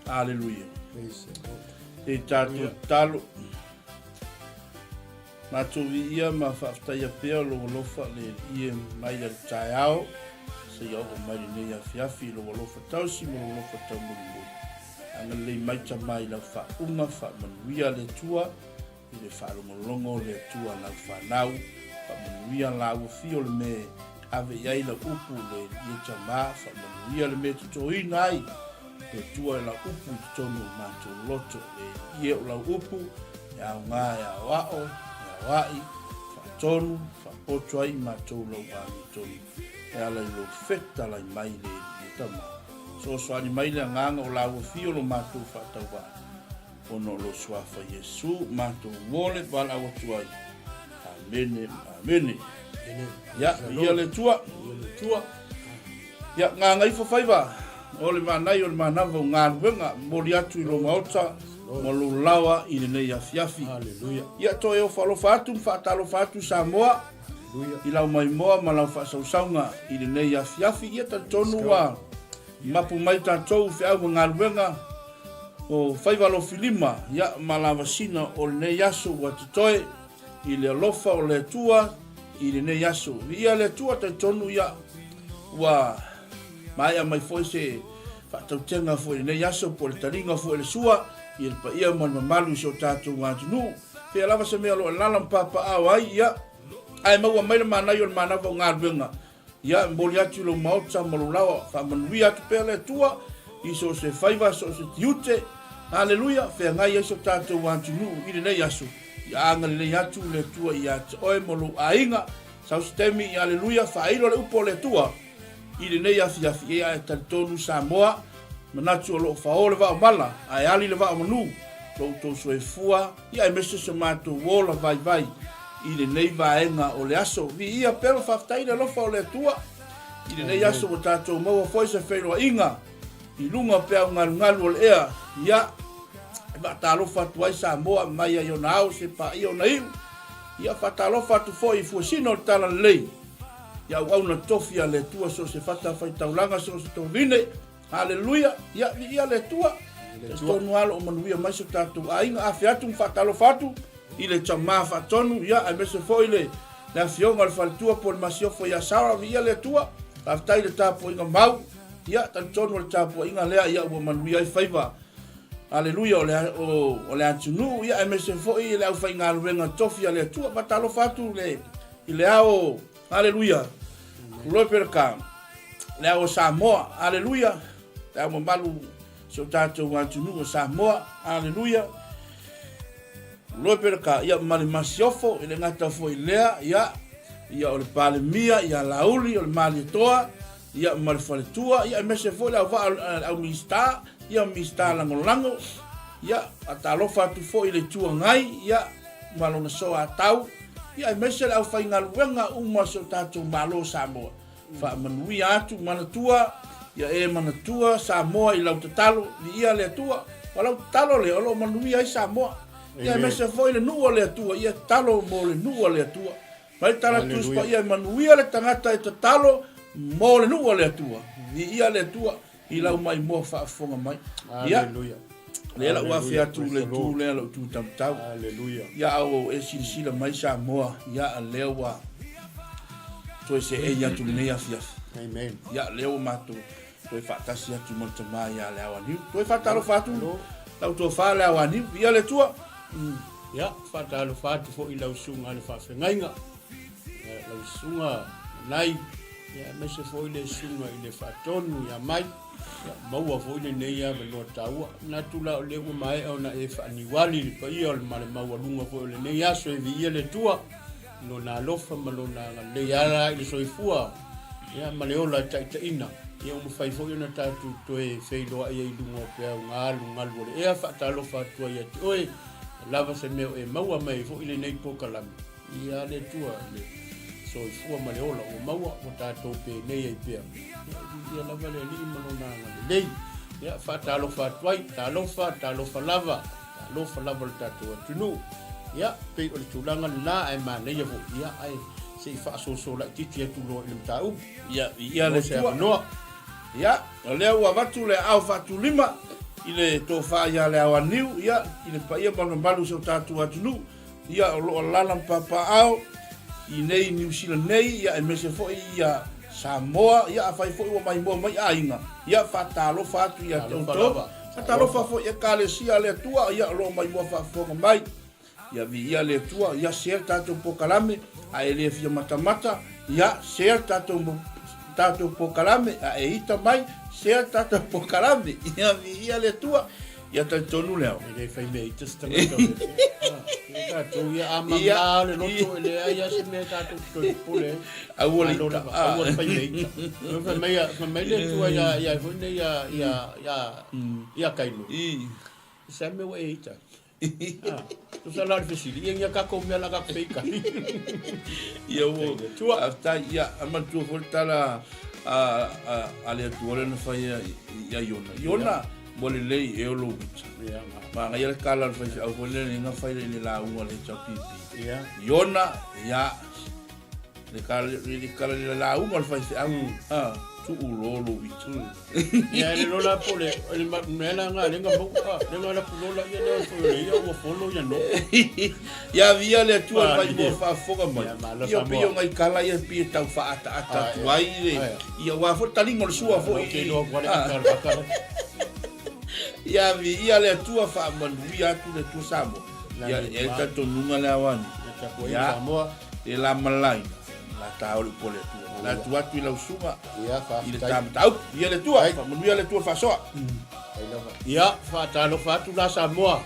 Aleluia. E tātou tatalo. Matou viia ma faafetaia pea lou alofa le Alii e mai a le taeao seia oo mai lenei afiafi i lou alofa tausi ma lou alofa taumolimoli. Agalelei mai Tama i lau faauuga faamanuia le Atua i le faalogologo le Atua lau fanau faamanuia laua fio le me ave i ai lau upu le Alii e Tama faamanuia le me totoina ai Le Atua e lau upu i totonu o matou loto, le Alii e o lau upu, e aoga e aoao, e aoai, faatonu, faapoto ai i matou lau amiotonu, e ala i lou fetalai mai le Alii e Tama. Soasoani mai le agaga o laua fio lo matou faatauvaa, ona o lou Suafa Iesu matou mo le valaau atu ai. Amene, amene. Ia, ia le Atua. Ia, gagaifo faiva o le manai o le manava o galuega, momoli atu i lou maota ma lou laoa i lenei afiafi. Ia, toe ofo alofa atu ma faatalofa atu Samoa i lau maimoa ma lau faasausauga i lenei afiafi. Ia, talitonu ua mapu mai tatou feau ma galuega o faiva alofilima, ia, ma lavasina o lenei aso ua totoe i le alofa o le Atua i lenei aso. Viia le Atua, talitonu ia ua maea mai foi se faatautega foi i lenei aso po o le taliga foi o le sua i le paia ma le mamalu i si o tatou atunuu. Fea lava se mea o lo o lala ma papaao ai, ia, ae maua mai le manaia o le manava o galuega Ia, e momoli atu i lou maota ma lou laoa, faamanuia atu pea le Atua i so o se faiva, so o se tiute. Aleluia! Feagai ai so tatou atunuu i lenei aso. Ia agalelei atu le Atua ia te oe ma lou aiga. Sau se taimi, ia aleluia, faailo le upu a le Atua i lenei afiafi. Ia, ae talitonu Samoa, manatu o lo o fao le vaomala, ae ali le vaomanu, lo outou soifua. Ia aemaise so matou ola vaivai i lenei vaega o le aso. Viia pea ma faafetai le alofa o le Atua i lenei aso ua tatou maua foi se feiloaiga i luga o peau galugalu o le ea. Ia, e faatalofa atu ai Samoa mai ai ona ao se paia ona iu. Ia, faatalofa atu foi i fuesina o le Talalelei. Ia auauna tofi a le Atua so o se fatafaitaulaga so o se tovine. Haleluia! Ia, viia le Atua. Talitonu lava o lo o manuia mai so tatou aiga. Afe atu ma faatalofa atu i le tama faatonu, ia, aemaise foi le, le afioga o le faletua po o le masiofo ia Sarah. Viia le Atua. Faafetai i le tapuaiga mau. Ia, talitonu o le tapuaiga lea, ia, ua manuia ai faiva. Haleluia, o le, o, o le atunuu, ia, aemaise foi le aufaigaluega tofi a le Atua. Faatalofa atu le, i le ao Aleluia. Glory be to God. Le ao o Samoa. Aleluia. Le ao mamalu si o tatou atunuu o Samoa. Aleluia. Glory be to God. Ia ma le masiofo i le gata foi lea, ia ia o le Palemia, ia Lauli, o le Malietoa, ia ma le faletua, ia aemaise foi le auvaa le au Minisita, ia Minisita Lagolago, ia faatalofa atu foi i le Itu Agai, ia ma lona soatau, ia aemaise le aufaigaluega uma o si o tatou Malo o Samoa. Faamanuia atu, manatua, ia e manatua Samoa i lau tatalo, viia le Atua, o lau tatalo lea o lo o manuia ai Samoa. Ia aemaise foi le nuu o le Atua, ia tatalo mo le nuu o le Atua. Mai le tala Tusi Paia e manuia le tagata e tatalo mo le nuu a le Atua. Viia le Atua i lau maimoa faafofoga mai. Ia, lea lau afe atu le itu lea lau tu tautau. Ia au e silasila mai Samoa, ia lea ua toe seei atu lenei afiafi. Amen. Ia lea ua matou toe faatasi atu ma le tama ia Leaoaniu. Toe faatalofa atu lau tofa Leaoaniu. Ia le Atua. Ia, faatalofa atu foi i lau susuga i le faafegaiga, lau susuga Nanai, ia, aemaise foi le susuga i le faatonu ia Mai, ia, maua foi lenei avanoa taua. Manatu la o lea ua maea ona e faaniuali le paia o le male maualuga foi o lenei aso e viia le Atua i Lona alofa ma Lona agalelei ala i le soifua ia, ma le ola e taitaiina. Ia ua mafai foi ona tatou toe feiloai ai i luga o peau galugalu o le ea. Faatalofa atu ai ia te oe, lava se mea o e maua mai ai foi lenei polokalame. Ia le Atua i le soifua ma le ola ua maua, ua tatou penei ai pea. Ia, viia lava le Alii ma Lona agalelei. Ia, faatalofa atu ai, talofa, talofa lava. Talofa lava le tatou atunuu. Ia, pei o le tulaga lena ae manaia foi, ia, ae se i faasoso laitiiti atu loa i le mataupu. Ia, ia le se avanoa. Ia, o lea ua avatu le aao faatulima. i le tofa ia Leaoaniu, ia, i le paia ma le mamalu o si o tatou atunuu, ia, o lo o alaala ma papaaao i nei Niu Sila nei, ia, aemaise foi ia Samoa, ia, afai foi ua maimoa mai aiga, ia, faatalofa atu ia te outou. Faatalofa foi i Ekalesia a le Atua, ia, o lo o maimoa faafofoga mai. Ia viia le Atua, ia share tatou pokalame, a e le fia matamata, ia share tatou tatou pokalame, a e ita mai, share tatou pokalame. Ia viia le Atua, ia talitonu le ao. E le fai mea ita se tagata o le Atua. Ah, tatou ia a mamā le loto e leai lava se mea e tatou te toe popole ai. Aua le ita. Aua le fai mea ita. Fai mai, fai mai le Atua ia, ia foi nei ia, ia, ia, ia Kaino. Se a mea ua e ita ai? Ah, tusa la o le fesili, ia ni a tatou mea la tatou feitali. Ia ua, faafetai, ia, a manatua foi le tala a, a, a le Atua lea na fai ia Iona. Iona, ua lelei e o lou ita. Ia, Manaia le tala a le faifeau foi lea na fai i le lauga a le HRPP. Ia. Iona, ia, Le kala le kala le lauga o le faifeau. Ah, tuu loa lou ita. Ia le lola po le le mea la nga le nga mo le nga la pulola ia le fo le ia ua folo ia no. Ia via le Atua mai mo faafofoga mai. Ia pei o ngai kala ia pei e tau faaataata atu ai le ia aua foi le taliga o le sua foi. Te iloa ua le ata le ata. Ia viia le Atua faamanuia atu le Atua Samoa. Ia e ai talitonuga le aoani. Ia Samoa. E la malaina, la ta ole upu a le Atua. La tu atu i lau susuga Ia, i le faafetai. ta mataupu. Ia le Atua, faamanuia le Atua le faasoa. Ai lava. Ia, faatalofa atu la Samoa,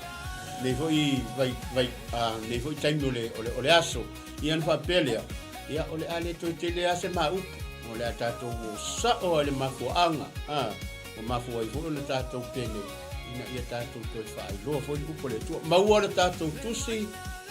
nei foi vai, vai, a, nei foi taimi o le, o le, o le aso. Ia ona faapea lea, ia o le a le toe tele lava se ma upu, o le a tatou o sao lava i le mafuaaga, a, ua mafua ai foi ona tatou penei, ina ia tatou toe faailoa foi le upu a le Atua. Maua le tatou tusi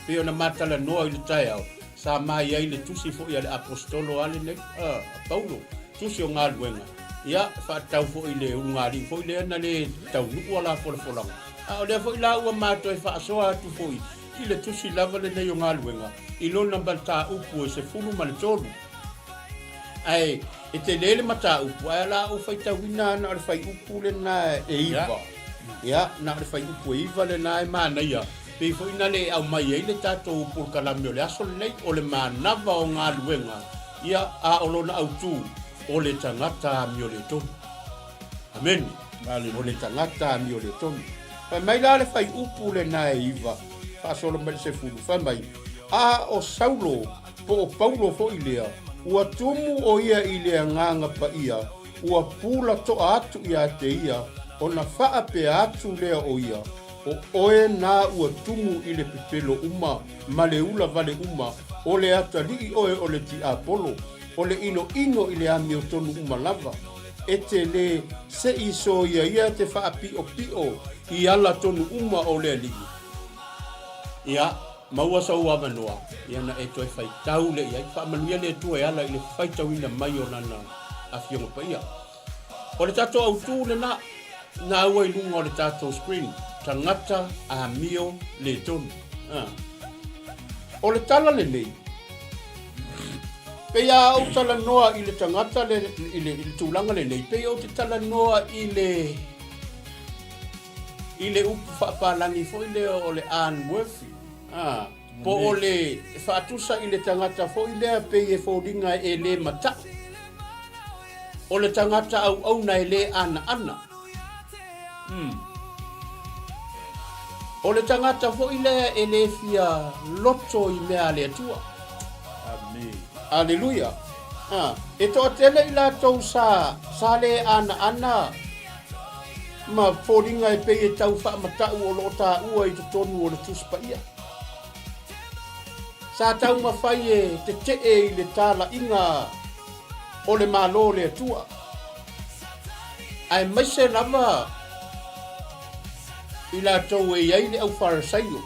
Pei ona matalanoa i le taeao, sa mai ai le tusi foi a le Aposetolo a lenei, a Paulo, tusi o galuega, ia, e faatatau foi i le ulugalii foi lea na le taunuu a la folafolaga. A o lea foi la ua ma toe faasoa atu foi i le tusi lava lenei o galuega i lona mataupu e 13. Ae e tele le mataupu, ae o le a ou faitauina na o le fuaiupu lena e 9. Ia, na o le fuaiupu e 9 lena e manaia. Pei foi na le aumai ai le tatou polokalame o le aso lenei, o le manava o galuega, ia, a o lona autu, o le tagata amioletonu. Amene. O le tagata amioletonu. Fai mai la le fuaiupu lena e iva, faasolo mai le sefulu, fai mai, A o Saulo, po o Paulo foi lea, ua tumu o ia i le Agaga Paia, ua pula toa atu ia te ia, ona faapea atu lea o ia, O oe na ua tumu i le pepelo uma ma le ula wale uma, o le atalii oe o le tiapolo, o le inoino i le amiotonu uma lava, e te le se i soia ia te faapiopio i ala tonu uma o le alii. Ia, maua sou avanoa, ia na e toe faitau lea i ai. Faamanuia le Atua e ala i le faitauina mai o Lana Afioga Paia. O le tatou autū lena, na ua i luga o le tatou screen, tagata amio le tonu. Ah. O le tala lenei, pei a ou talanoa i le tagata le, i le, i le tulaga lenei, pei ou te talanoa i le i le upu faapalagi foi lea o le unworthy. Ah. Po o le faatusa i le tagata foi lea pei e foliga e le mataʻu. O le tagata auauna e le anaana. O le tagata foi lea e le fia loto i mea a le Atua. Aleluia. Ah, e toatele i latou sa, sa le anaana ma foliga e pei e tau faamata'u o lo o taua i totonu o le Tusi Paia. Sa taumafai e tete'e i le talaiga o le Malo o le Atua, aemaise lava i latou e i ai le aufarasaio,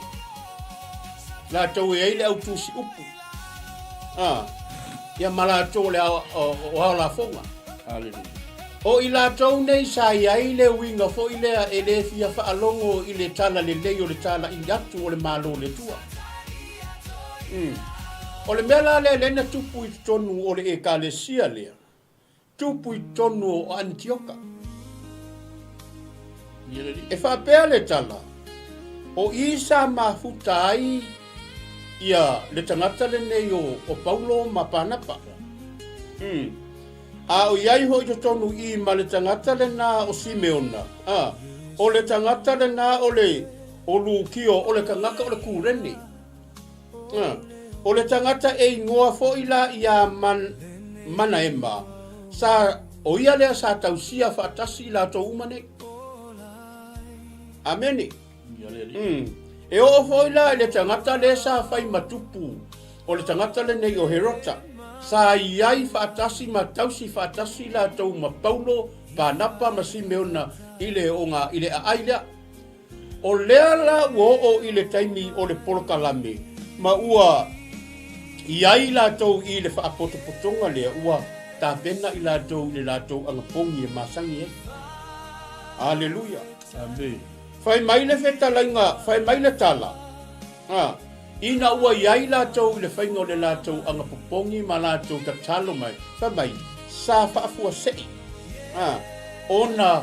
latou e i ai le autusiupu. A, ia ma latou o le ao, o, o ao lafoga. Hallelujah. O i latou nei sa i ai le uiga foi lea e le fia faalogo i le tala lelei o le talaʻi atu o le Malo o le Atua. Mm. O le mea la lea lea na tupu i totonu o le ekalesia lea, tupu i totonu o Anitioka. E faapea le tala, o i sa mafuta ai ia le tagata lenei o, o Paulo ma Panapa. Mm. A o i ai hoʻi totonu i ma le tagata lenā o Simeona, a, o le tagata lenā o le, o Lukio, o le kanaka o le Kurene. A, o le tagata e igoa foʻi la iā Man, Manaema, sa, o ia lea sa tausia faatasi i latou uma nei. Amene. Mm. E oo foi la i le tagata lea sa fai ma tupu o le tagata lenei o Herota, sa i ai faatasi ma tausi faatasi latou ma Paulo, Panapa ma Simeona i le oga i le aai lea. O lea la ua oo i le taimi o le polokalame ma ua i ai latou i le faapotopotoga lea ua tapena i latou i le latou agapogi e masani ai. Aleluia! Amene. Fai mai le fetalaiga, fai mai le tala, a, ina ua i ai latou i le faiga o le latou agapopogi ma latou tatalo mai, fai mai, sa faafuasei, a, ona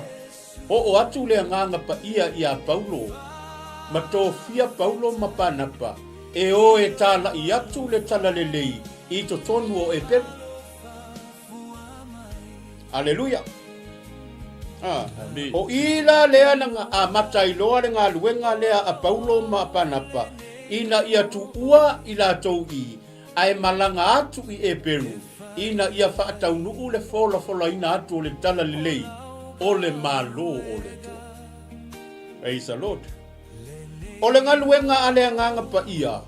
oo atu le Agaga Paia iā Paulo, ma tofia Paulo ma Panapa e o e tālaʻi atu le Talalelei i totonu o Eperu. Aleluia! Ah, o i la lea na amata ai loa le galuega lea a Paulo ma Panapa, ina ia tuua i latou i, ae malaga atu i Eperu, ina ia faataunuu le folafolaina atu o le talalelei o le Malo o le Atua. Praise the Lord. O le galuega a le Agaga Paia,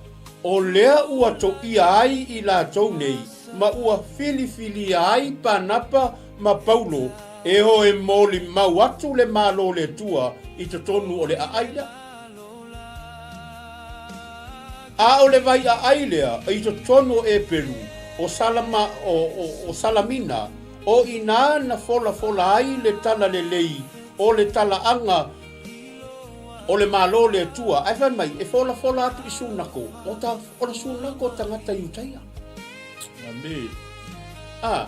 o lea ua toʻia ai i latou nei ma ua filifilia ai Panapa ma Paulo e o e molimau atu le Malo o le Atua i totonu o le aai lea. A o le vai aai lea i totonu o Eperu, o Salama, o, o, o Salamina, o i inā na folafola ai le talalelei o le talaaga o le Malo o le Atua, ae fai mai, e folafola atu i sunako, o ta, o le sunako o tagata Iutaia. Amene. A,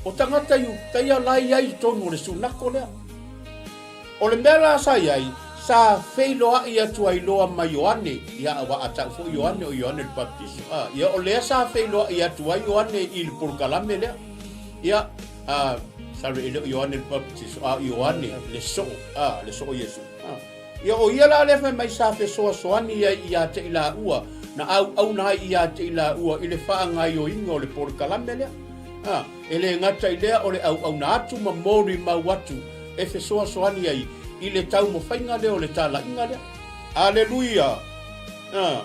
o tagata Iutaia la i ai i totonu o le sunako lea. O le mea la sa i ai, sa feiloai atu ai loa ma Ioane, ia aua a tau foi Ioane o Ioane le Baptiso, a, ia o lea sa feiloai atu ai Ioane i le polokalame lea. Ia, a, sorry, e le o Ioane le Baptiso, a o Ioane le soo, a, le soo Iesu. A, ia o ia la lea fai mai sa fesoasoani ai ia te i laua, na auauna ai ia te i laua i le faagaioiga o le polokalame lea. A, e le gata i lea o le auauna atu ma molimau atu e fesoasoani ai i le taumafaiga lea o le talaiga lea. Aleluia! A,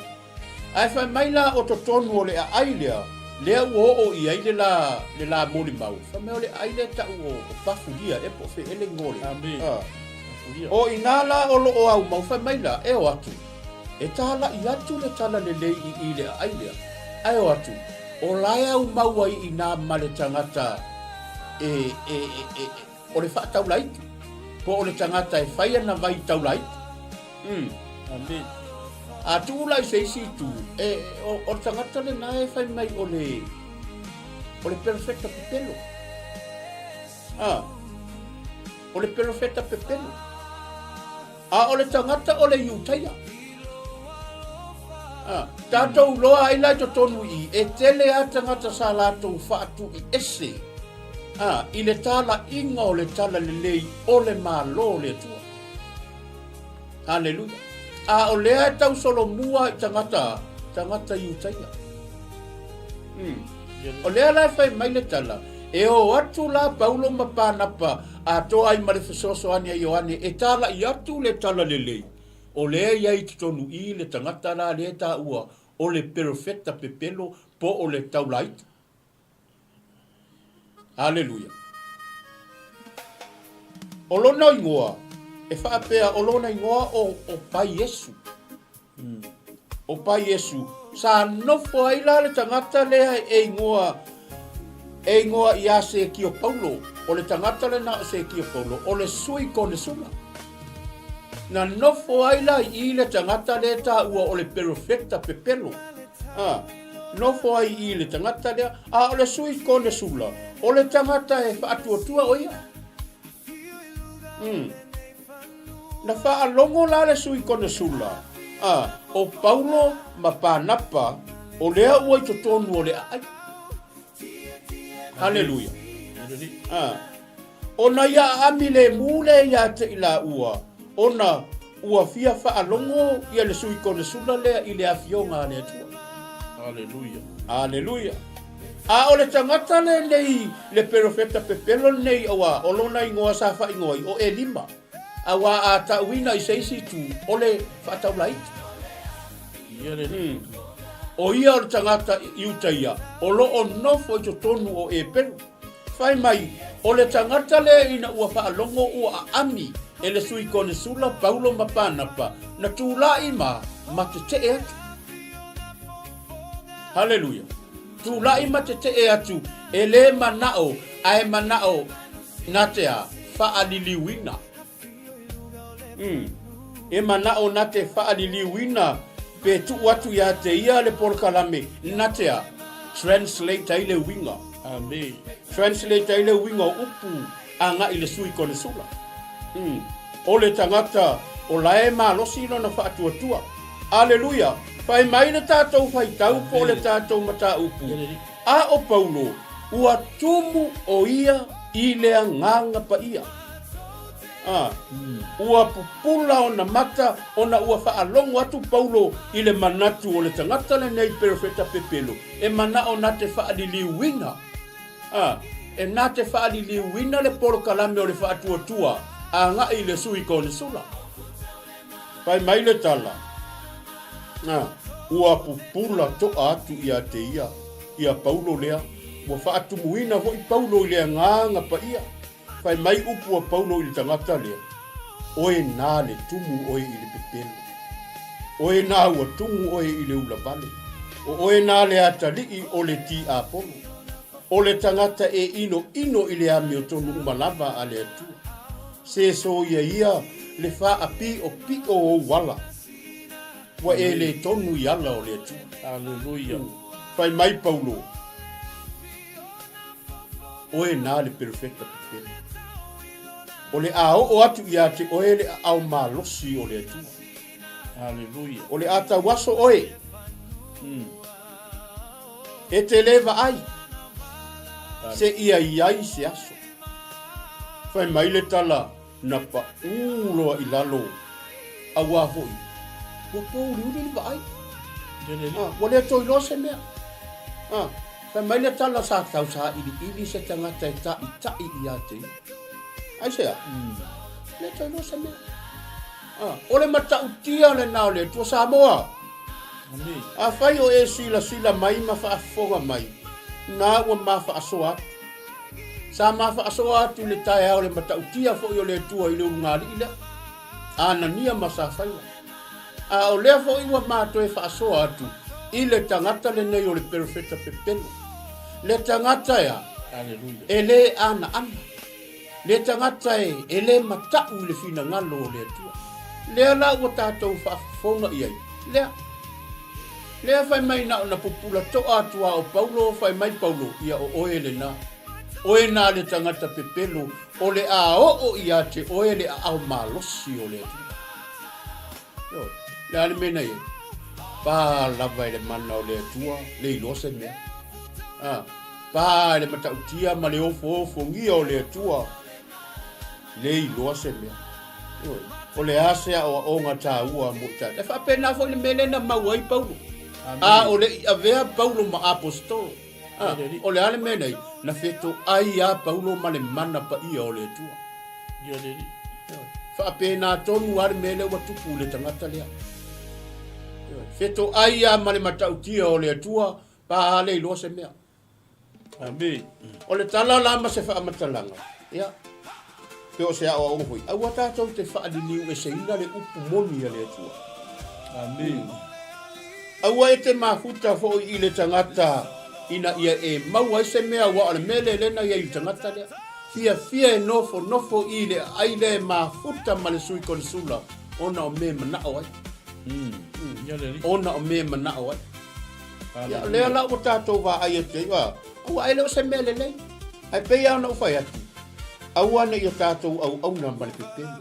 Ae fai mai la o totonu o le aai lea, lea ua oo i ai le la, le la molimau, fai mai o le aai lea tau o, o Pafulia ea po o fea ea le igoa o le, a, o i ina la o lo o aumau, fai mai la, e o atu, e tālaʻi atu le talalelei i i le aai lea, ae o atu, o la e aumau ai i ina ma le tagata e, e, e, e, o le faataulaitu, po o le tagata e fai ana vai taulaitu. Mm. Amen. A tuu la i se isi itu, e, o, o le tagata lenā e fai mai o le, o le perofeta pepelo. Ah, o le perofeta pepelo. A o le tagata o le Iutaia. A, tatou loa ai la i totonu i i, e tele a tagata sa latou faatui ese a, i le talaiga o le talalelei o le Malo o le Atua. Haleluia. A o lea e tausolomua i tagata, tagata Iutaia. Mm. O lea la e fai mai le tala, e o atu la Paulo ma Panapa atoa ai ma le fesoasoani a Ioane e talai atu le talalelei, o lea e i ai i totonu i le tagata la lea e taua o le perofeta pepelo po o le taulaita. Aleluia. O lona igoa, e faapea o lona igoa o, o Pai Iesu. Mm. O Pai Iesu. Sa nofo ai la le tagata lea e igoa e igoa iā Sekio Paulo. O le tagata lena o Sekio Paulo, o le sui konesula. Na nofo ai la i le tagata lea taua o le perofeta pepelo. Ah. Nofo ai i le tagata lea, a o le sui konesula, o le tagata e faatuatua o ia. Mm. Na faalogo la le sui konesula, a, o Paulo ma Panapa, o lea ua i totonu o le aai. Haleluia. A, ona ia aami lemu lea ia te i laua, ona ua fia faalogo ia le sui konesula lea i le afioga a le Atua. Haleluia. Haleluia. A o le tagata lenei, le perofeta pepelo lenei, aua o lona igoa sa faaigoa ai, o Elima. Aua a tauina i se isi itu, o le faataulaiti. O ia o le tagata Iutaia o lo o nofo i totonu o Eperu. Fai mai, o le tagata lea ina ua faalogo ua aami e le sui konesula Paulo ma Panapa, na tulai ma ma tetee atu. Haleluia! Tulai ma tetee atu, e le manao, ae manao Na te a faaliliuina. Mm. E manao na te faaliliuina pe tuu atu ia te ia le polokalame na te a translate ai le uiga. Amen. Translate ai le uiga o upu agai le sui konesula. Mm. O le tagata o la e malosi lona faatuatua. Aleluia! Fai mai le tatou faitau po o le tatou mataupu. A o Paulo, ua tumu ʻo ia i le Agaga Paia. A, ua pupula ona mata ona ua faalogo atu Paulo i le manatu o le tagata lenei perofeta pepelo e manaʻo na te faaliliuina, a, e na te faaliliuina le polokalame o le faatuatua agai i le sui konesula. Fai mai le tala, Na, ua pupula toʻa atu ia te ia, ia Paulo lea, ua faatumuina foi Paulo i le agaga paia. Fai mai upu a Paulo i le tagata lea, Oe na le tumu oe i le pepelo. Oe na ua tumu oe i le ulavale. O oe na le atalii o le tiapolo. O le tagata e inoino i le amiotonu uma lava a le Atua. Se soia ia le faapiʻopiʻo o ou ala, ua e le tonu i ala o le Atua. Aleluia. Fai mai Paulo, Oe na le perofeta pepelo. O le a oo atu ia te oe le aao malosi o le Atua. Aleluia. O le a tauaso oe. E te le vaai, seia i ai se aso. Fai mai le tala, na paʻū loa i lalo, auā foi, ua pōuliuli le vaai. Ah, ua le toe iloa se mea. Ah, fai mai le tala sa tau sailiili se tagata e taʻitaʻi ia te ia. Aisea? Le toe iloa se mea. Ah, o le matautia lena o le Atua Samoa. Afai o e silasila mai ma faafofoga mai, na ua ma faasoa atu. Sa ma faasoa atu i le taeao le matautia foi o le Atua i le ulugalii lea, a Anania ma Safaira. A o lea foi ua ma toe faasoa atu i le tagata lenei o le perofeta pepelo, le tagata ea e le anaana. Le tagata e, e le mataʻu i le finagalo o le Atua. Lea la ua tatou faafofoga i ai, lea. Lea fai mai na ona pupula toʻa atu a o Paulo, fai mai Paulo, ia o oe lena. Oe na le tagata pepelo, o le a oo ia te oe le aao malosi o le Atua. Ioe, le a le mea na i ai? Pā lava i le mana o le Atua, le iloa se mea. A, pā i le matautia ma le ofoofogia o le Atua, le iloa se mea. Ioe, o le a se aoaoga taua mo i tatou? E faapena foi le mea lea na mau ai Paulo. A o le i avea Paulo ma aposetolo. A, o le a le mea nei? Na fetoai a Paulo ma le mana paia o le Atua. Faapena tonu a le mea lea ua tupu i le tagata lea. Fetoai a ma le matautia o le Atua, pa le iloa se mea. Amen. O le tala la ma se faamatalaga, ia, pe o se aoaoga foi, aua tatou te faaliliueseina le upu moni a le Atua. Amen. Aua e te mafuta foi i le tagata ina ia e maua ai se mea, aua o le mea lea lea na i ai i le tagata lea. Fiafia e nofonofo i le aai lea e mafuta ma le sui konesula ona o mea e manao ai. Ona o mea e manao ai. Ia, o lea la ua tatou vaai atu ai, aua e le o se mea lelei. Ae pei lava ona ou fai atu, aua ne i o tatou auauna ma le pepelo.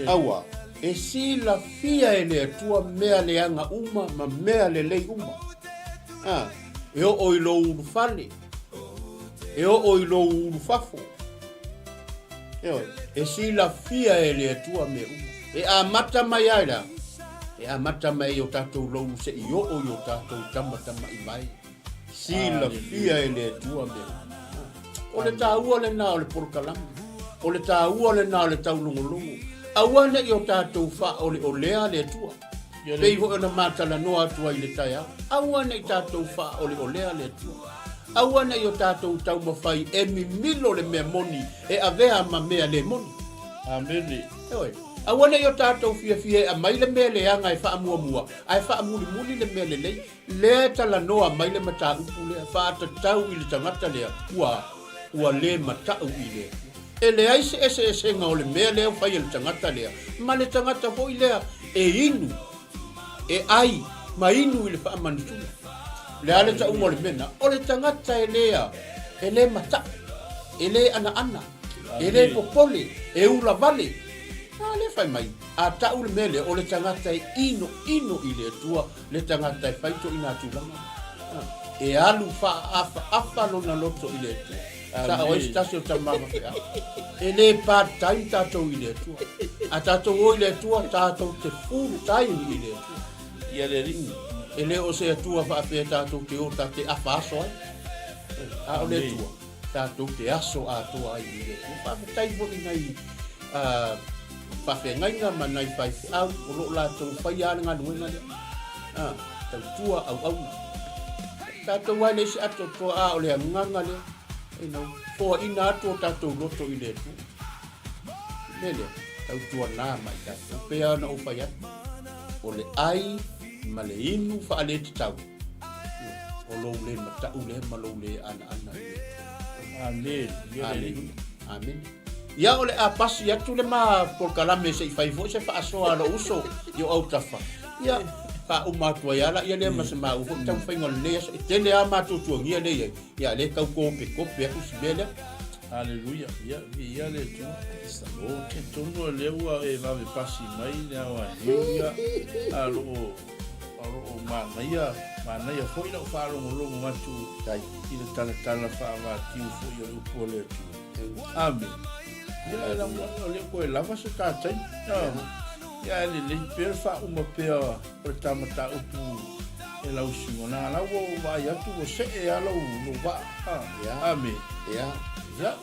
Aua, e silafia e le Atua mea leaga uma ma mea lelei uma. A, e oo i lou ulufale, e oo i lou ulufafo. Ioe, e silafia e le Atua mea uma. E amata mai ai la, e amata mai i o tatou loulu se'i oo i o tatou tamatama'i vae. Silafia e le Atua mea uma. O le taua lena o le polokalame. O le taua lena o le taulogologo. Aua ne i o tatou faaoleolea le Atua. Pei foi ona matalanoa atu ai i le taeao. Aua ne i tatou faaoleolea le Atua. Aua ne i o tatou taumafai e mimilo le mea moni e avea ma mea le moni. Amene. Ioe. Aua ne i o tatou fiafia e aumai le mea leaga e faamuamua, ae faamulimuli le mea lelei. Lea e talanoa mai le mataupu lea, faatatau i le tagata lea ua, ua le mata'u i le Atua. E leai se eseesega o le mea lea ua fai e le tagata lea ma le tagata foi lea e inu, e ai ma inu i le faamanituga. O le a le tauga o le mea lena? O le tagata e le a, e le mata'u, e le anaana, e le popole, e ula vale. A lea fai mai, a ta'u le mea lea, o le tagata e inoino i le Atua, le tagata e fai toʻina tulaga e alu faaafaafa lona loto i le Atua. Sao ai se tasi o tama faifeau. E le part time tatou i le Atua. A tatou o i le Atua, tatou te full time i le Atua. Ia le Alii. E le o se Atua faapea tatou te o ta te afa aso ai. A o le Atua, tatou te aso atoa ai i le Atua. Faafetai foi i nai faafeagaiga ma nai faifeau o lo o latou faia lava le galuega lea. Tautua auauna. Tatou ai le isi atoatoa a o le agaga lea. You know, foaina atu o tatou loto i le Atua. Le mea lea, tautuana ma i tatou. Pei lava ona ou fai atu, o le ai ma le inu faaletatau, o lou le mata'u lea ma lou le anaana i le Atua. Amene. Aleluia. Amene. Ia o le a pasi atu le ma polokalame se i fai foi se faasoa a lou uso i o autafa. Ia, faauma atu ai lava laia lea ma se maua foi taumafaiga o lenei aso. E tele lava matuatuagia lea e i ai, ia lea e tau kopekope atu si mea lea. Aleluia. Ia, viia le Atua. Talitonu o lea ua e vave pasi mai le ao aniu, ia, a o lo o manaia, manaia foi lau faalogologo atu i le talatala faavatiu foi o le upu a le Atua. Amene. Ia, e lagolago, o lea toe lava se ta taimi. Ia, e lelei pea le faauma pea o le ta mataupu e lau susuga. Na la ua ou vaai atu ua see lava lou, lou vaa. Amene. Ia. Ia.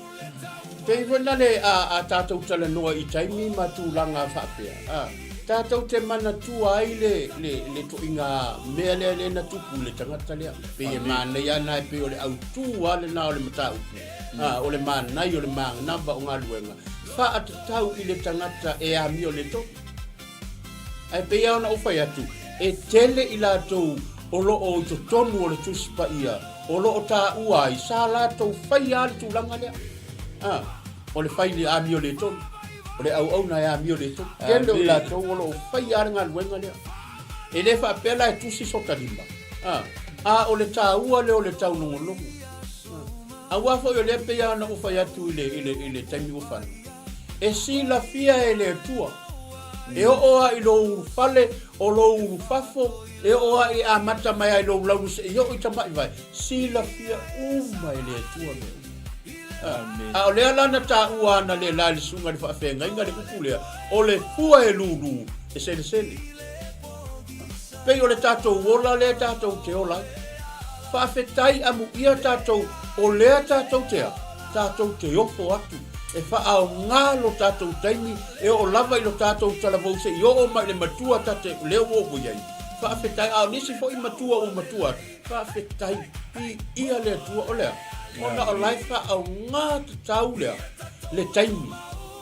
Pei foi na le a, a tatou talanoa i taimi ma tulaga faapea, a, tatou te manatua ai le, le, le toʻiga mea lea lea na tupu i le tagata lea. Pei e manaia lava na e pei o le autū lava lena o le mataupu, a, o le manaia o le manava o galuega faatatau i le tagata e amio le tonu. Ae pei lava ona ou fai atu, e tele i latou o lo o i totonu o le Tusi Paia o lo o taua ai, sa latou faia lava le tulaga lea. A, o le fai le amio le tonu, o le auauna e amio le tonu. Tele o i latou o lo o faia lava le galuega lea. E le faapea la e tusi sota lima, a, a o le taua lea o le taulogologo. A, aua foi o lea pei lava ona ou fai atu i le, i le, i le taimi ua fano, e silafia e le Atua, e oo lava i lou ulufale, o lou ulufafo, e oo lava i amata mai lava i lou laulu seia oo i tamaivae, silafia uma e le Atua mea uma. A o lea la na taua ana le la i le susuga i le faafeagaiga le upu lea, o le fua e lūlū, e selesele. Pei o le tatou ola lea tatou te ola ai. Faafetai amuia tatou o lea tatou te a? Tatou te ofo atu e faaaoga lo tatou taimi e oo lava i lo tatou talavou se i oo mai i le matua tate lea ua oo i ai. Faafetai a o nisi foi matua ua matua atu, faafetai piia le Atua o le a? Ona o la e faaaoga tatau lea le taimi.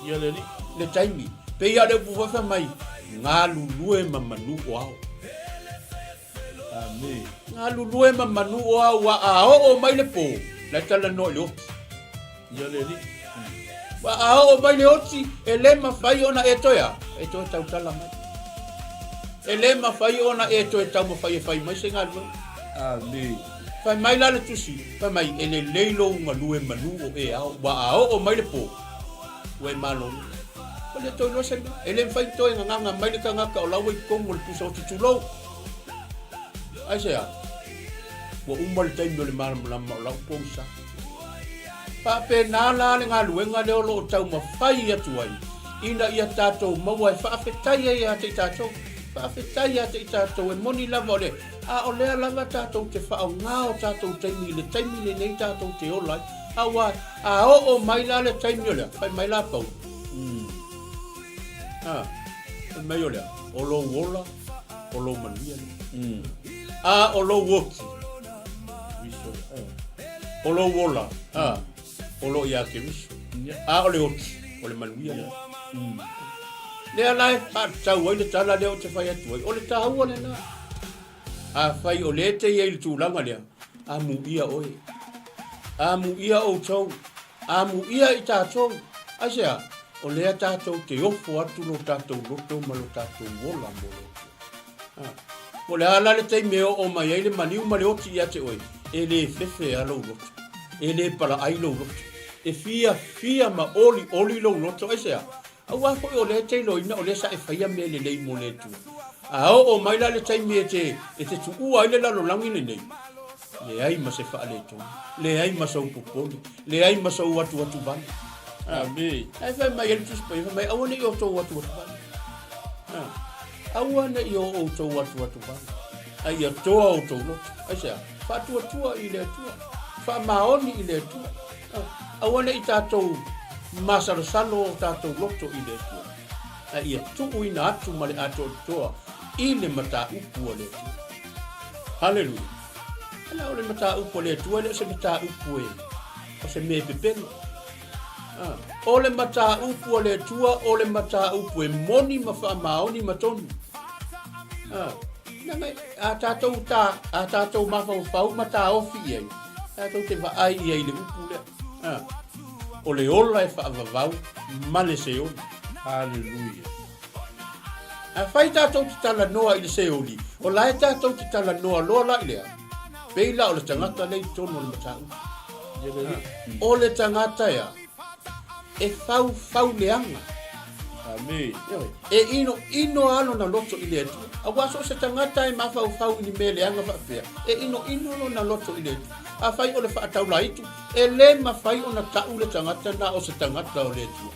Ia le Alii. Le taimi. Pei lava o le upu foi fai mai, galulue ma manu o ao. Amene. Galulue ma manu o ao, ua a oo mai le po, la e talanoa i le oti. Ia le Alii. Ua a oo mai le oti, e le mafai ona e toe a, e toe tautala mai. E le mafai ona e toe taumafai e fai mai se galuega. Amene. Fai mai la le tusi, fai mai, e lelei lou galue manu o e ao, ua a oo mai le po, ua e malolo. Ua le toe iloa se mea. E le mafai toe gagaga mai le tagata o la ua i totonu o le pusa oti tulou. Aisea? Ua uma le taimi o le malamalama o lau pogisa. Faapena la le galuega lea o lo o taumafai atu ai ina ia tatou maua e faafetai ai ia te i tatou. Faafetai ia te i tatou e moni lava o le a o lea lava tatou te faaaoga o tatou taimi i le taimi lenei tatou te ola ai. Aua a oo mai la le taimi o lea, fai mai la Paulo. A, fai mai o lea, o lou ola, o lou manuia lea. A o lou oti, o lou ola, a, o lo o ia Keriso. A o le oti, o le manuia lea. Lea la e faatatau ai le tala lea ou te fai atu ai, o le taua lena. Afai o lea e te i ai i le tulaga lea, amuia oe. Amuia outou. Amuia i tatou. Aisea? O lea tatou te ofo atu lo tatou loto ma lo tatou ola mo le Atua. A. Po o le a la le taimi e oo mai ai le maliu ma le oti ia te oe, e le fefe a lou loto. E le palaai lou loto. E fiafia ma olioli lou loto. Aisea? Aua foi o lea e te iloaina o lea sa e faia mea lelei mo le Atua. A oo mai la le taimi e te, e te tuua ai le lalolagi lenei, leai ma se faaletonu, leai ma sou popole, leai ma sou atuatu vale. Amene. Ae fai mai ai le Tusi Paia, fai mai, aua ne i outou atuatu vale. Aua ne i o outou atuatu vale, a ia toa outou loto. Aisea? Faatuatua i le Atua, faamaoni i le Atua. Aua ne i tatou masalosalo o tatou loto i le Atua, a ia tuuina atu ma le atoatoa i le mataupu a le Atua. Haleluia! Ala o le mataupu a le Atua e le o se mataupu e o se mea e pepelo. Ah, o le mataupu a le Atua o le mataupu e moni ma faamaoni ma tonu. Ah, a tatou ta a tatou mafaufau ma taofi i ai, tatou te vaai i ai i le upu lea. Ah, o le ola e faavavau ma le seoli. Haleluia. Afai tatou te talanoa i le seoli, o la e tatou te talanoa loa la i lea, pei la o le tagata lea i totonu o le mataupu. O le tagata ea, e faufau leaga. Amene. E inoino lava lona loto i le Atua. Aua so o se tagata e mafaufau i ni mea leaga faapea, e inoino lona loto i le Atua. Afai o le faataulaitu, e le mafai ona tau le tagata na o se tagata o le Atua.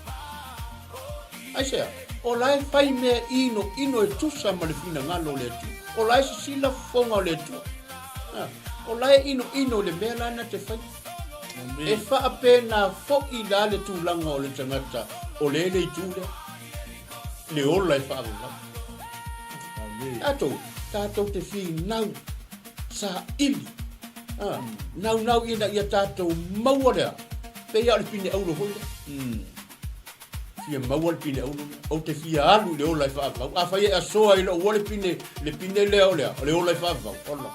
Aisea? O la e fai mea inoino e tusa ma le finagalo o le Atua. O la e sisila fofoga o le Atua. O la e inoino i le mea la na te fai. E faapena foi la le tulaga o le tagata o le le itu lea, le ola e faavavau. Tatou, tatou te finau saili, a, naunau ina ia tatou maua lea, pei lava o le pine auro foi lea. Fia maua le pine auro lea. Ou te fia alu i le ola e faavavau. Afai e asoa i lou ola le pine, le pine lea o lea, o le ola e faavavau. Ola.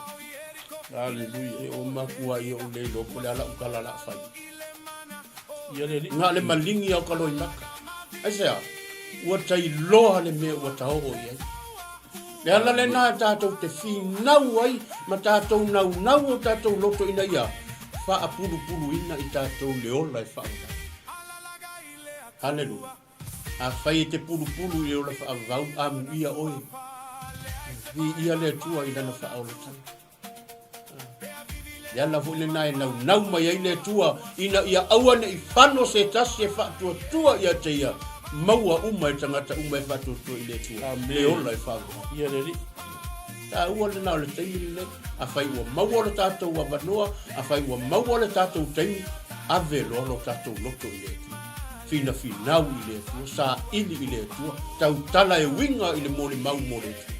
Haleluia. E o makua ia ou le iloa po o le a lau tala la fai. Ia le alii. Na o le maligi lava o ka loimaka. Aisea? Ua tailoa le mea ua taoo i ai. Le ala lena e tatou te finau ai ma tatou naunau o tatou loto ina ia faapulupuluina i tatou le ola e faavavau. Haleluia. Afai e te pulupulu i le ola faavavau, amuia oe. Viia le Atua i Lana faaolataga. Le ala foi lena e naunau mai ai le Atua ina ia aua ne i fano se tasi e faatuatua ia te ia, maua uma e tagata uma e faatuatua i le Atua, le ola e faavavau. Ia le Alii. Taua lena o le taimi lenei. Afai ua maua lo tatou avanoa, afai ua maua le tatou taimi, ave loa lo tatou loto i le Atua. Finafinau i le Atua, saili i le Atua, tautala e uiga i le molimau mo le Atua.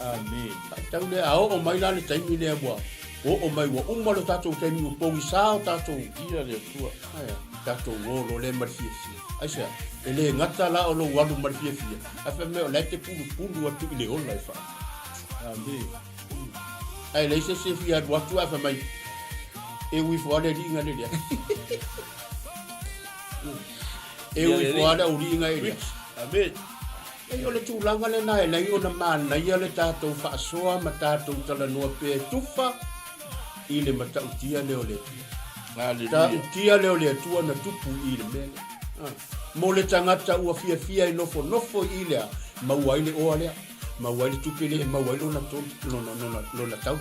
Amene. Faatau lea, a oo mai la le taimi lea ua oo mai ua uma lo tatou taimi ua pogisa o tatou. Ia le Atua. Aia, tatou o loa lea ma le fiafia. Aisea? E le gata la o lou alu ma le fiafia, ae fai mai o la e te pulupulu atu i le ola e faa. Amene. Ae leai se isi e fia alu atu ae fai mai, e ui ifo lava le alii na lea. E ui ifo lava le aualii na lea. Amene. Ei, o le tulaga lena e leai ona manaia le tatou faasoa ma tatou talanoa pea e tufa i le matautia lea o le Atua. Haleluia. Matautia lea o le Atua na tupu i le mea lea. Mo le tagata ua fiafia e nofonofo i i lea, maua ai le oa lea, maua ai le tupe lea e maua ai lona tonu, lona, lona, lona taui.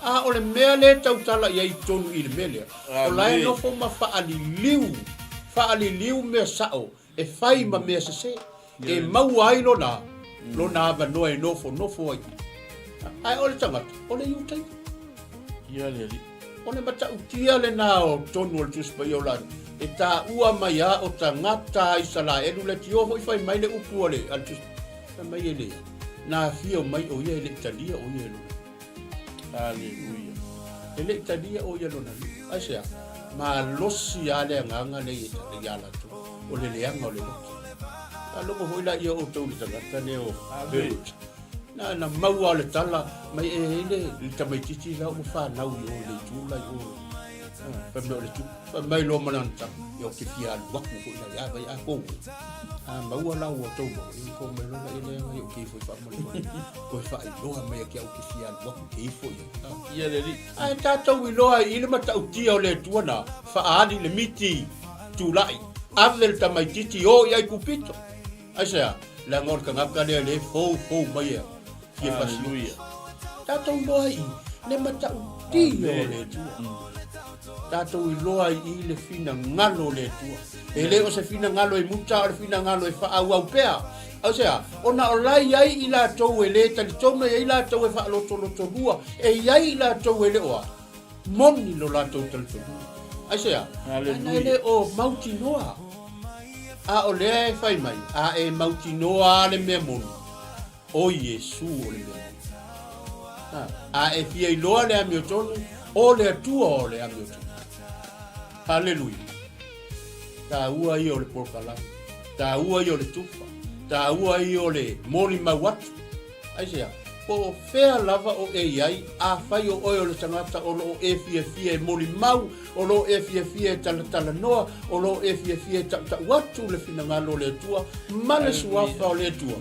A o le mea lea e tautala i ai i totonu i le mea lea, o la e nofo ma faaliliu, faaliliu mea sao e fai ma mea sese, e maua ai lona, lona avanoa e nofonofo ai. Ae o le tagata, o le Iutaia. Ia le Alii. O le matautia lena o totonu o le Tusi Paia o Lani, e taua mai a o tagata a Isalaelu le tio foi fai mai le upu a le, a le Tusi, fai mai e le, na afio mai o ia e le i talia o ia e lona. Aleluia. E le i talia o ia lona nuu. Aisea? Malosi a le agaga lea ia latou, o le leaga o le loto. Faalogo foi laia o outou i le tagata lea o Beirut. Na, na maua le tala mai e i le, le tamaitiiti la ua fanau i o i le itu la i o. Fai mai o le tu. Fai mai loa ma lana tama, ia ou te fia alu aku foi la ia vai a kou. A maua la ua tou maua, ia kou mai loa la ia leaga ia ou te ifo i faamolemole. Toe faailoa mai ia ke au te fia alu aku te ifo ia. Ia le alii. Ae tatou iloa i le matautia o le Atua na faaali le miti tulai, ave le tamaitiiti o i Aikupito. Aisea? Leaga o le tagata lea lea e foufou mai e fia Haleluia. Tatou iloa i le matautia o le Atua. Tatou iloa i le finagalo o le Atua. E le o se finagalo e muta, o le finagalo e faaauau pea. Aisea? Ona o la e i ai i latou e le talitonu, e i ai latou e faalotolotolua, e i ai i latou e le o a? Moni lo latou talitonuga. Aisea? Ana e le o mautinoa. A o lea e fai mai, a e mautinoa a le mea moni, o Iesu o le mea moni. A, a e fia iloa le amiotonu, o le Atua o le amiotonu. Haleluia. Taua ia o le polokalame. Taua ia o le tufa. Taua ia o le molimau atu. Aisea? Po o fea lava o e i ai, afai o oe o le tagata o lo o e fiafia e molimau, o lo o e fiafia e talatalanoa, o lo o e fiafia e tautau atu le finagalo o le Atua ma le suafa o le Atua.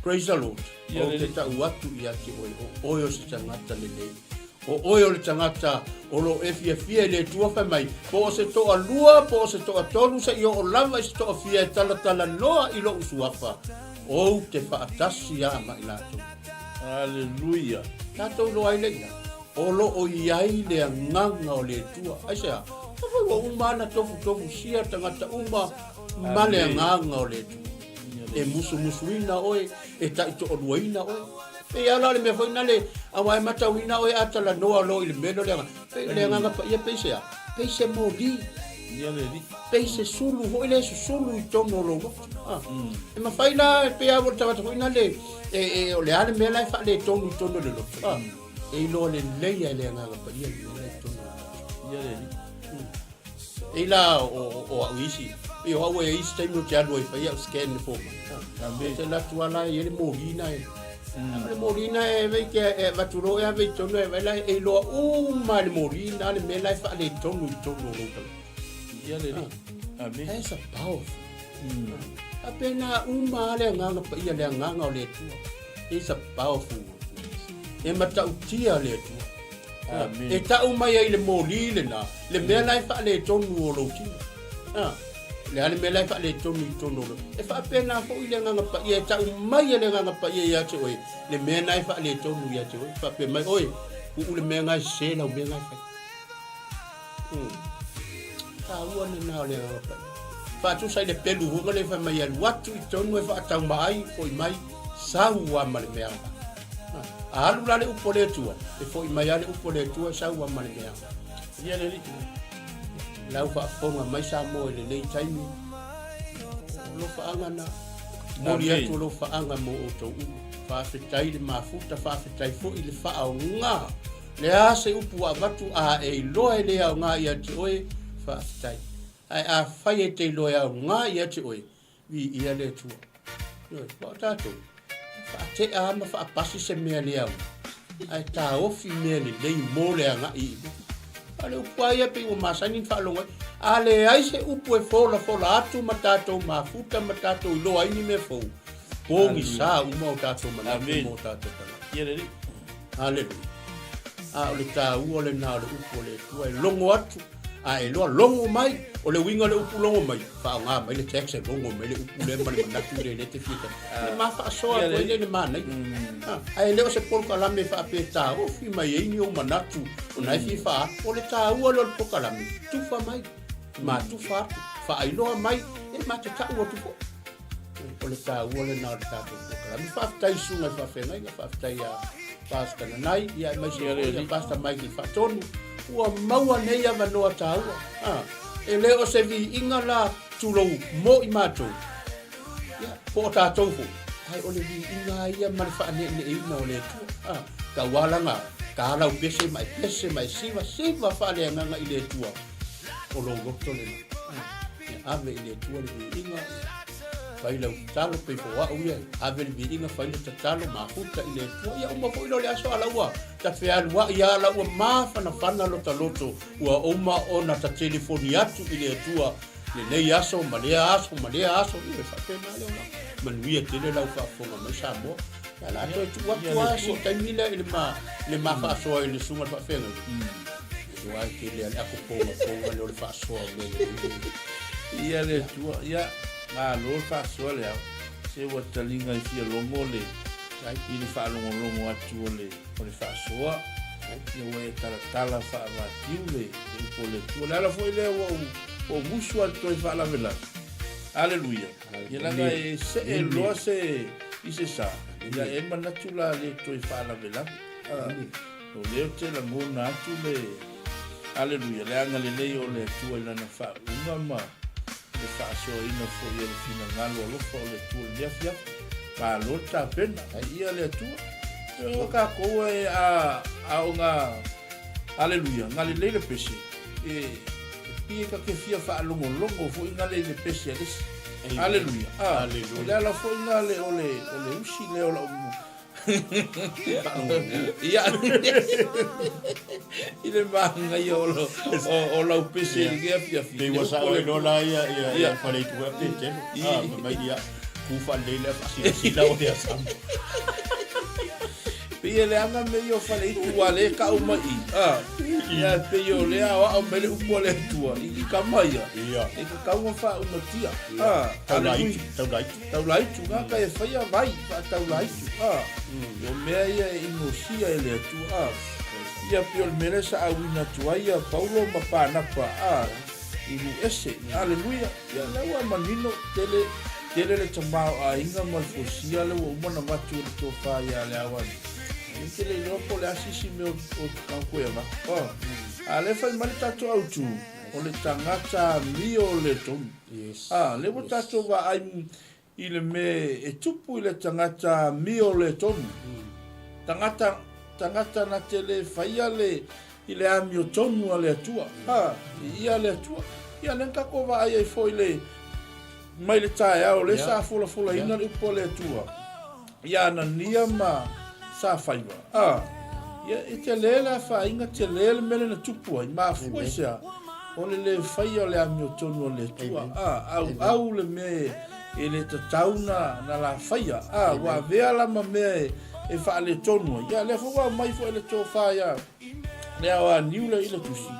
Praise the Lord. Ou te tau atu ia te oe, o oe o se tagata lelei. O oe o le tagata o lo o e fiafia i le Atua fai mai, po o se toalua, po o se toatolu, seia oo lava i se toafia e talatalanoa i lou suafa, ou te faatasi lava ma i latou. Aleluia. Tatou iloa ai le ina, o lo o i ai le agaga o le Atua. Aisea? Afai ua uma ona tofutofusia tagata uma ma le agaga o le Atua. E musumusuina oe, e taitoaluaina oe. Pei lava la o le mea foi nale, aua e matauina oe a talanoa loa i le mea lea o le agaga. Pei o le agaga paia pei se a? Pei se moli. Ia le alii. Pei se sulu foi lea e susulu i totonu o lou loto. Ah. E mafai la, e pei lava o le tagata foi nale, e, e, o le a le mea la e faaletonu i totonu o le loto. Ah. E iloa lelei lava e le agaga paia le mea la e i totonu o le loto. Ia le alii. Ei la o, o au isi, pei o au e isi taimi ou te alu ai fai au scan le fomai. Amen. Te alu atu ala e i ai le moli na e. O le moli na e vei ke e avatu loa e ave i tonu e vai la e iloa uma e le moli na le mea la e faaletonu i totonu o lou tagata. Ia le alii. Amen. That's a powerful. Faapena uma lava le agaga paia, le agaga o le Atua. It's a powerful word. E matautia le Atua. Amen. E tau mai ai le moli lena, le mea la e faaletonu o lou tino. A, le a le mea la e faaletonu i totonu o lou. E faapena foi le Agaga Paia, e tau mai e le Agaga Paia ia te oe, le mea na e faaletonu ia te oe. Faapea mai oe, uu le mea na e sese lau mea na e fai. Taua lena o le Agaga Paia. Faatusa i le pelu foi lea fai mai e alu atu i totonu e faatauma ai, foi mai, sau lava ma le mea aoga. A alu la le upu a le Atua, e foi mai lava le upu a le Atua e sau lava ma le mea aoga. Ia le Alii. Lau faafofoga mai Samoa i lenei taimi, o alofaaga na. Momoli atu alofaaga mo outou uma. Faafetai le mafuta, faafetai foi le faaoga. Le a se upu ua avatu a e iloa e le aoga ia te oe, faafetai. Ae afai e te iloa e aoga ia te oe, viia le Atua. Ioe, aua o tatou, e faatea lava ma faapasi se mea le aoga, ae taofi mea lelei mo le agai i luma. A o le upu lava ia pei ua masani ona faalogo ai, a leai se upu e folafola atu ma tatou mafuta ma tatou iloa ai ni mea fou, pogisa uma o tatou manatu mo tatou tagata. Ia le Alii. Haleluia. A o le taua lena o le upu a le Atua e logo atu. A e iloa logo mai, o le uiga o le upu logo mai, faaaoga mai le text e logo mai le upu lea ma le manatu lea lea e te fia tali. Le ma faasoa atu ai lea i le manaia. Ae le o se polokalame faapea e taofi mai ai ni ou manatu o na e fia faa-alu. O le taua lea o le polokalame, tufa mai, ma tufa atu, faailoa mai, e ma te tau atu foi. O le taua lena o le tatou polokalame. Faafetai i susuga i faafeagaiga, faafetai ia Pastor Nanai, ia aemaise foi ia Pastor Michael Faatonu, ua maua nei avanoa taua. Ah, e le o se viiga la tulou mo i matou, ia, po o tatou foi, ae o le viiga ia ma le faaneeneeina o le Atua. Ah, taualaga, ta lau pese ma e pese ma e siva, siva faaleagaga i le Atua. O lou loto lena. Ia ave i le Atua le viiga, fai lau tatalo pei foi o au ia, ave le viiga, fai le tatalo, mafuta i le Atua. Ia uma foi lea o le aso a la ua ta fealuai lava, la ua mafanafana lota loto, ua uma ona ta telefoni atu i le Atua lenei aso ma lea aso ma lea aso. Ia e faapena le olaga. Manuia tele lau faafofoga mai Samoa. Ia o le a toe tuu atu lava si taimi lea i le ma, le ma faasoa i le susuga i le faafeagaiga. Aua e tele lava le ato pogapoga lea o le faasoa o mea lelei. Ia le Atua, ia, malo le faasoa le ao. Se ua taliga i fia logo le, i le faalogologo atu o le, o le faasoa. Ia ua e talatala faavatiu le, le upu o le Atua. O le ala foi lea ua ou, ua ou musu atu toe faalavelave. Aleluia. Ia leaga e see loa se, i se sa, ia e manatu la le toe faalavelave. O lea ou te lagona atu le Aleluia, le agalelei o le Atua i Lana faauuga ma le faasoaina foi o le finagalo alofa o le Atua i lenei afiafi. Malo le tapena, viia le Atua. O tatou e a, a o ngā, Aleluia, galelei le pese, e, e pei e ta te fia faalogologo foi gale i le pese a le isi. Aleluia. Ah, o le ala foi ngā le, o le, o le usi lea o lau Ia, i le magaia o lau, o, o lau pese i lenei afiafi. Pei ua sao ai loa la ia, ia, ia Faleitu foi a Petelo. Ah, fai mai ia, ku faalelei lea faasilasila o lea sama. Pei e leaga mea ia o Faleitu ua le kau mai i. Ah, ia pei o lea aoao mai le upu a le Atua i, i kama ia. Ia. E tatau ona faaumatia. Ah, Taulaitu, taulaitu. Taulaitu, nga ka e whaia vai, wha taulaitu, a. O mea ia e inosia e le Atua, a. Ia pei o le mea lea sa auina atu ai ia Paulo ma Panapa, a, i Luese, aleluia, ia lea ua manino, tele, tele le tamaoaiga ma le fosia lea ua uma ona avatu e le tofa ia Leauani. Ou te le iloa po o le a se isi mea o o toe avatu, a. A lea fai mai le tatou autu, o le tagata amio le tonu. Yes. A, lea ua tatou vaai i le mea e tupu i le tagata amio le tonu. Tagata, tagata na te le faia le, i le amio tonu a le Atua. A, i ia le Atua. Ia, lea na tatou vaai ai foi le, mai le taeao, lea sa folafolaina le upu a le Atua. Ia Anania ma Safaiva. A, ia, e tele le afaina, tele le mea lea na tupu ai. Mafua i se a? O le le faia o le amiotonu a le Atua. A, auau le mea e le tatau na, na la faia. A, ua avea la ma mea e, e faaletonu ai. Ia, lea foi ua aumai foi le tofa ia le aoaniu lea i le tusi,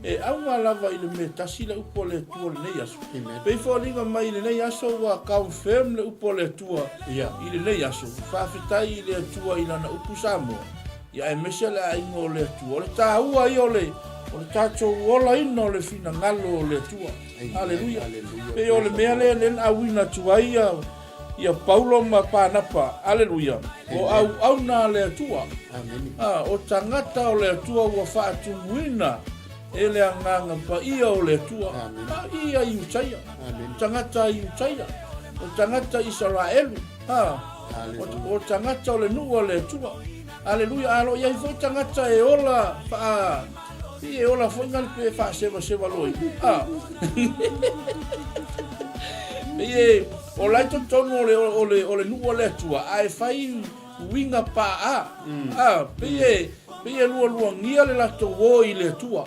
e auga lava i le mea tasi le upu a le Atua i lenei aso. Pei foliga mai i lenei aso ua confirm le upu a le Atua i lenei aso. Faafetai i le Atua i Lana upu Samoa, ia aemaise le aiga o le Atua. O le taua ia o le, o le tatou olaina o le finagalo o le Atua. Aleluia. Pei o le mea lea lea na auina atu ai ia ia Paulo ma Panapa, aleluia, o auauna a le Atua. A, o tagata o le Atua ua faatumuina e le Agaga Paia o le Atua. A, ia Iutaia, tagata Iutaia, o tagata Isaraelu, a, o, o tagata o le nuu a le Atua. Aleluia, a lo o i ai foi tagata e ola faa Pei e ola foi ngale pe faasevaseva loa i. A. Pei e ola ai totonu o le, o le, o le nuu o le Atua, ae fai uiga paa. A, pei e, pei e lualuagia le latou o i le Atua.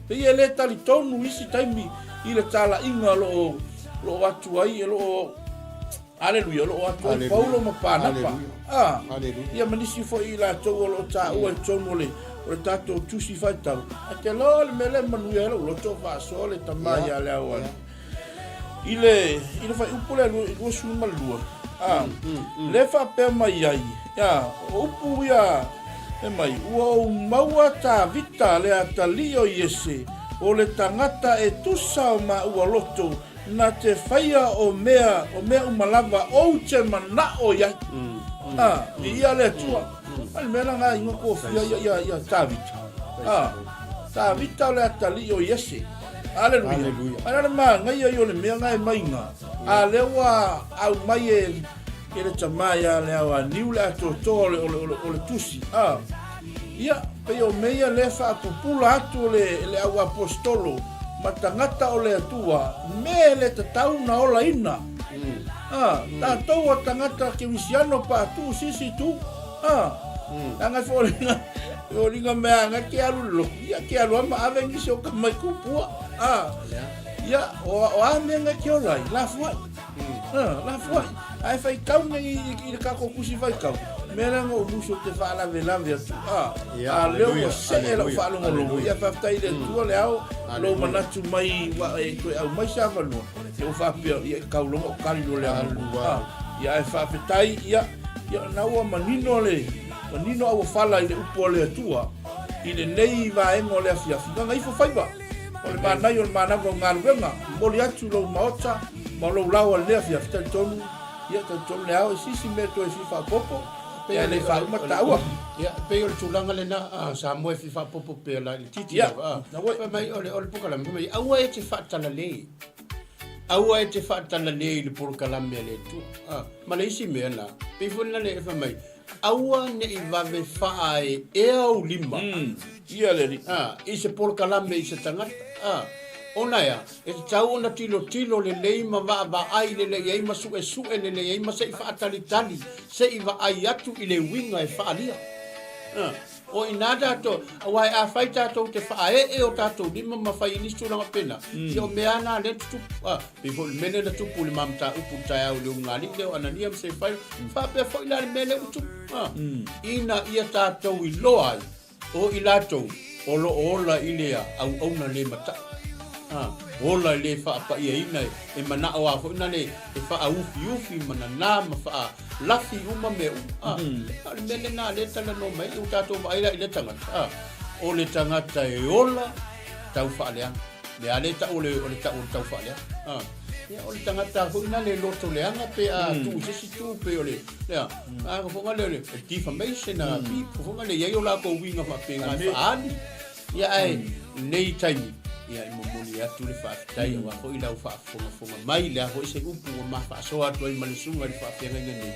Pei e le talitonu isi taimi i le talaiga o lo o, lo o atu ai, o lo o Aleluia, o lo o atu ai Paulo ma Panapa. Ah, ia ma nisi foi i latou o lo o taua i totonu o le, o le tatou tusi faitau, ae te iloa le mea lea e manuia ai lou loto o faasoa le tama ia le ao i le i le fuaiupu lea 22, a, lea e faapea mai ai, a, o upu ia e mai, ua ou maua Tavita le atalii o Iese, o le tagata e tusa o maua loto, na te faia o mea, o mea uma lava ou te manao i ai. A, viia le Atua. A le mea la nga ingoa kofia ia, ia, ia Tavita. A, Tavita o le atalii o Iese. Aleluia. Aleluia. A le manaia ia o le mea nga e mai nga. A lea ua aumai e, e le tama ia le ao a niu le atoatoa o le, o le, o le, o le tusi. A, ia, pei o mea ia lea e faapupula atu le, le au aposetolo ma tagata o le Atua, mea e le tatau na olaina. A, tatou o tagata kerisiano pa tuu sisi tu. A, leaga e foliga, foliga mea aga ke alu le lotu, ia ke alu ama ave nisi o ka mai kupua. A, ia, o, o a mea nga ke ola ai, lafuai. Lafuai. Ae faitau nei i le tatou tusi faitau, mea lea na ou musu ou te faalavelave atu, a, a lea ua see lau faalogologo, ia faafetai i le Atua le ao, lou manatu mai ua e toe aumai se avanoa, ia ua faapea, ia e tau loa ona ou tali loa le aganuu, a, ia ae faafetai, ia, ia na ua manino le, manino auofala i le upu a le Atua i lenei vaega o le afiafi, gagaifo faiva, o le manaia o le manava o galuega, momoli atu i lou maota ma lou laoa i lenei afiafi, talitonu, ia talitonu le ao e sisi mea toe fia faaopoopo, ia e le faauma taua. Ia, e pei o le tulaga lena a Samoa e fia faaopoopo pea la i le titi Ia, lava, a. na ua- Fai mai o le o le polokalame, fai mai, aua e te faatalale. Aua e te faatalale i le polokalame a le Atua. A, ma le isi mea na, pei foi lena le fai mai, Aua ne i vave faaeea ou lima. Ia le Alii. A, i se polokalame i se tagata. A, ona ea, e tatau ona tilotilo lelei ma vaavaai lelei ai ma suesue lelei ai ma se i faatalitali se i vaai atu i le uiga e faaalia. A, o i ina tatou, aua afai tatou te faaee o tatou lima ma fai i nisi tulaga faapena, ia o mea lava na lea e tutupu. A, pei foi o le mea lea na tupu i le ma mataupu i le taeao i le ulugalii lea o Anania ma Sefaira, faapea foi la le mea lea ua tupu, a, ina ia tatou iloa ai o i latou o lo o ola i le auauna le mata'i, a, ola i le faapaiaina e mana'o a foi na le e faaufiufi ma nanā ma faalafi uma mea uma, a, a o le mea lena lea e talanoa mai ai, ua tatou vaai la i lea tagata, a, o le tagata e ola tau faaleaga. Lea lea tau o le, o le tau o le tau faaleaga. A, ia, o le tagata foi na le loto leaga pe a tuu i se isi tu pe o le, lea, a foi na le, le defamation a people foi na le i ai o latou uiga faapena e faaali. Ia ae, lenei taimi, ia e momoli atu le faafetai aua foi lau faafogafoga mai, le a foi se upu ua ma faasoa atu ai ma le susuga i le faafeagaiga nei.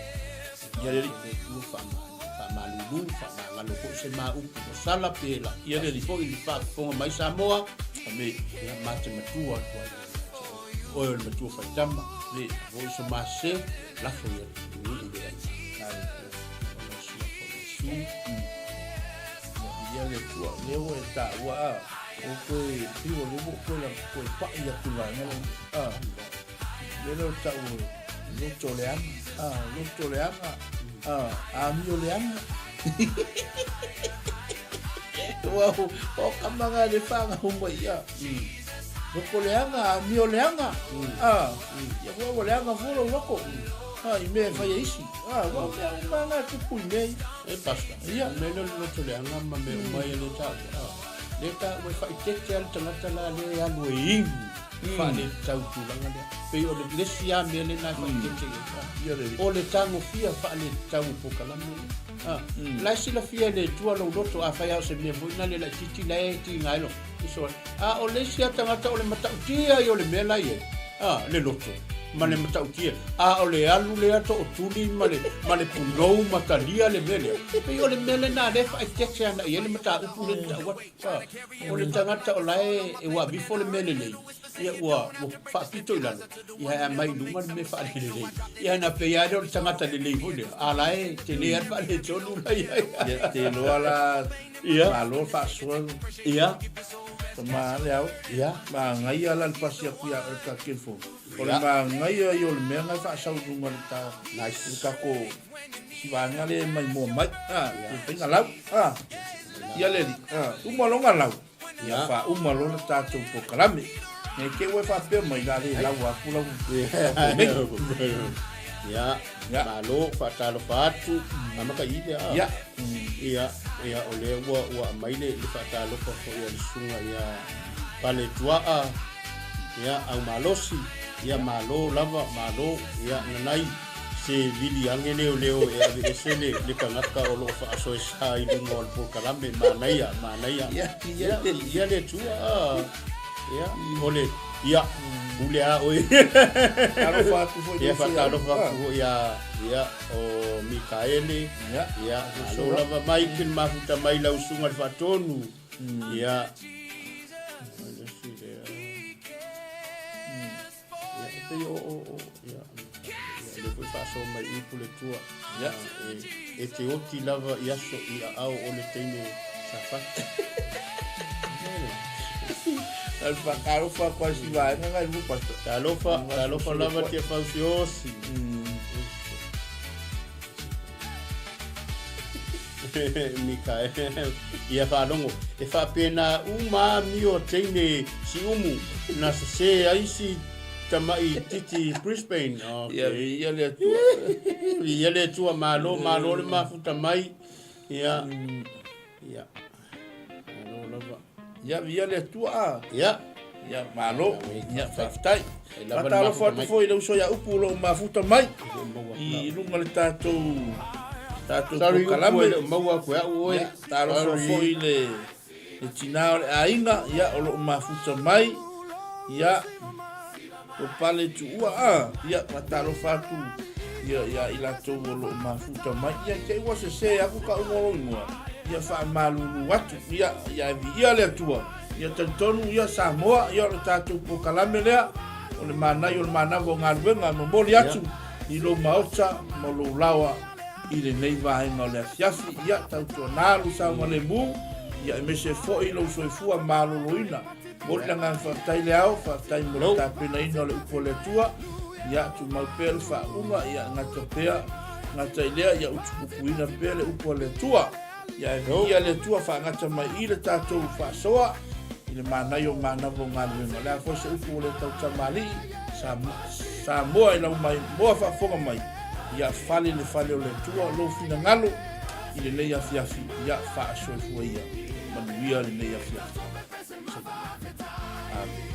Ia le Alii. Le Atua faamalulu, faamagalo foi se ma upu ua sala pe la. Ia le Alii. Foi le faafofoga mai Samoa. Amene. Ia ma te matua atu ai ia te oe. Oe o le matua faitama. Amene. Foi so ma se, lafo ia nuu le ai. Ona o suafa o Iesu. Ia le Atua, lea ua e taua a, o koe, pei ua leva ou koe la, koe pa'i atu i le vaega lea. A, mea lea o tau o loto leaga, a, loto leaga, a, amio leaga. Ua o ka manga le whanga mai ia. Loko leaga, amio leaga. A, ia ua ua leaga fua lou loko. A, i mea e fai e isi. A, ua mea uma nga tupu i mea ia. E pastor, Ia. o mea lea o le loto leaga ma mea uma ia lea taua. A, lea taua e faaeteete lava le tagata la lea e alu e inu faaletau tulaga lea. Pei o le isi lava mea lena e faaeteete i ai. O le tagofia faaletau o polokalame lea. A, la e silafia e le Atua lou loto, afai lava o se mea foi lena le laitiiti la e tiga ai lou, A o le isi lava tagata o le matautia ia o le mea la e i ai, a, le loto ma le matautia, a o le alu lea tootuli ma le, ma le punou ma talia le mea lea. Pei o le mea lena lea e faaeteete ana i ai le mataupu lea e tau atu. A, o le tagata o la e, e ua avifo le mea lelei, ia ua, ua faapito i lalo, ia ae aumai i luga le mea faalelelei. Ia na pei lava lea o le tagata lelei foi lea, a la e tele lava le faaletonu la i ai. Ia te iloa la, Ia. Malo faasoa. Ia. Tama le ao. Ia. Manaia la le pasi atu ia oe ta telefoni. O le Ia. manaia ia o le mea na e faasau i luga o le ta Nice. le tatou si vaega lea e maimoa mai. A, le faiga lau. A. Ia le alii, uma loa ona lau, ia faauma loa le tatou polokalame. Ne i te i ua e faapea mai, o le a le lau atu lau komeni. Ia, malo, faatalofa atu, amata i lea. Ia. Ia, ia, o lea ua, ua aumai le, le faatalofa foi a le susuga ia Pale Tuaa, ia, Aumalosi, ia, malo lava, malo, ia, nanai, se vili age leoleo e aveese le, le tagata o lo o faasoesa i luga o le polokalame, manaia, manaia. Ia, ia, ia le Atua, ah, ia, o le, ia, pule a oe. Talofa atu foi Ia, faatalofa atu foi ia, ia, o Mikaele, Ia, ia, malo lava mai ke mafuta mai lau susuga i le Faatonu. Ia, o le isi lea. Ia, e pei o, o, o, ia, ia, lea foi faasoa mai i Puletua. Ia. E, e te oti lava i aso i aao o le teine Safata. Ae faatalofa atu ai si vaega nai lua pastor. Talofa, talofa lava Tiafau Siaosi. Mikael, ia faalogo, e faapena uma amio a teine siumu na sesē ai si tama'i titi Brisbane. Okay. Ia viia le Atua. Viia le Atua, malo, malo le mafuta mai. Ia, ia, malo lava. Ia, viia le Atua a. Ia. Ia, malo. Ia, faafetai. Faatalofa atu foi i le uso ia Upu o lo o mafuta mai i luga le tatou tatou polokalame. Sorry, Upu, maua atu e au oe. Ia, talofa foi i le le tinā o le aiga, ia, o lo o mafuta mai. Ia, o Pale Tuua, a, ia, faatalofa atu ia, ia i latou o lo o mafuta mai. Ia, te i ua sesē aku tauga o lou igoa, ia faamalulu atu, ia, ia e viia le Atua. Ia talitonu, ia, Samoa, ia, o le tatou polokalame lea, o le manaia o le manava o galuega e momoli atu i lou maota ma lou laoa i lenei vaega o le afiafi. Ia, tautuana lou saogalemu, ia, aemaise foi lou soifua maloloina. Momoli le agaga faafetai le ao, faafetai mo le tapenaina o le upu a le Atua. Ia, tumau pea le faauuga, ia gata pea, gata i lea, ia utupupuina pea le upu a le Atua. Ia e viia le Atua faagata mai i le tatou faasoa i le manaia o manava o galuega. O le a foi se upu ua le tautamalii, Samoa i lau mai, moa faafofoga mai, ia fale le fale o le Atua, lou finagalo i lenei afiafi, ia faasoifua ia, manuia lenei afiafi. Amen.